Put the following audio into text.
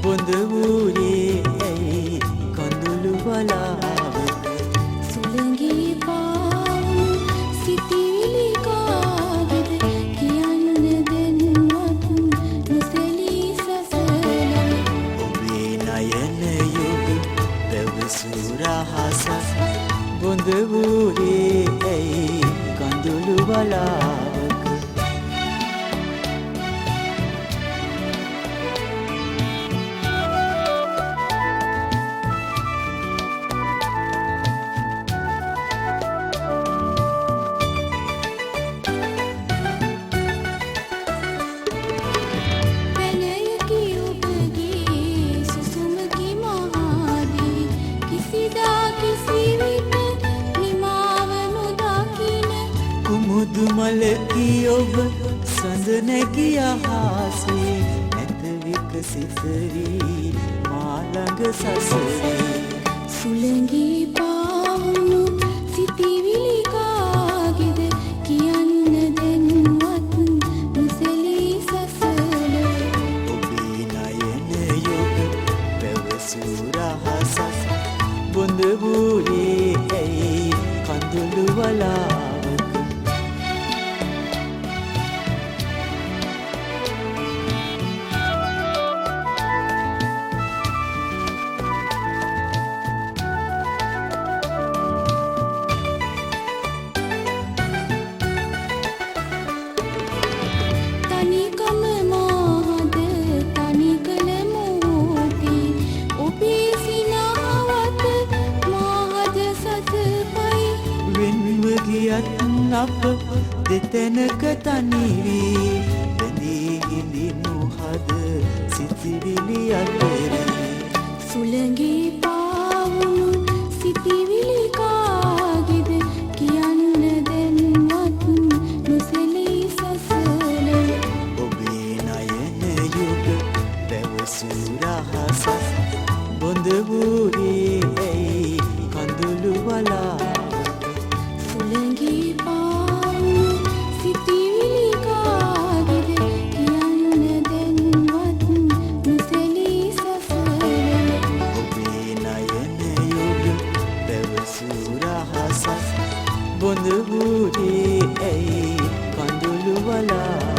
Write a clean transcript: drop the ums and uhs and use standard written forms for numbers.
බොඳ වූයේ ඇයි කඳුළු වලාවක? සුළඟේ පාවුණු සිතිවිලි කාගේද කියන්න දැන්වත් නොසැලී සසලව. ඔබේ නයන යුග පැවසූ රහසක් බොඳ වූයේ ඇයි කඳුළු වලාවක? පැනයකි ඔබගේ සුසුමකි මහාදී කිසිදා කිසිවිට නිමාව නොදකින. කුමුදු මලකි ඔබ සඳ නැගී අහසේ නැත විකසිත වී මා ළඟ සසරේ. සුළඟේ පාවුණු සිතිවිලි කාගේද කියන්න දැන්වත් නොසැලී සසලව. ඔබේ නයන යුග පැවසූ රහසක් බොඳ වූයේ ඇයි කඳුළු වලාවක? තනිකම මාහද තනි කළ මොහොතේ ඔබේ සිනාවත් මාහද සතපයි. වෙන්ව ගියත් අප දෙතැනක තනි වී බැඳී හිඳිනු හද සිතිවිලි අතරේ. සුළඟේ පාවුණු සිතිවිලි කාගේද කියන්න දැන්වත් නොසැලී සසලව. ඔබේ නයන යුග පැවසූ රහසක් බොඳ වූයේ ඇයි කඳුළු වලාවක? සුළඟේ පාවුණු සිතිවිලි කාගේද කියන්න දැන්වත් නොසැලී සසලව. ඔබේ නයන යුග පැවසූ රහසක් බොඳ වූයේ ඇයි කඳුළු වලාවක?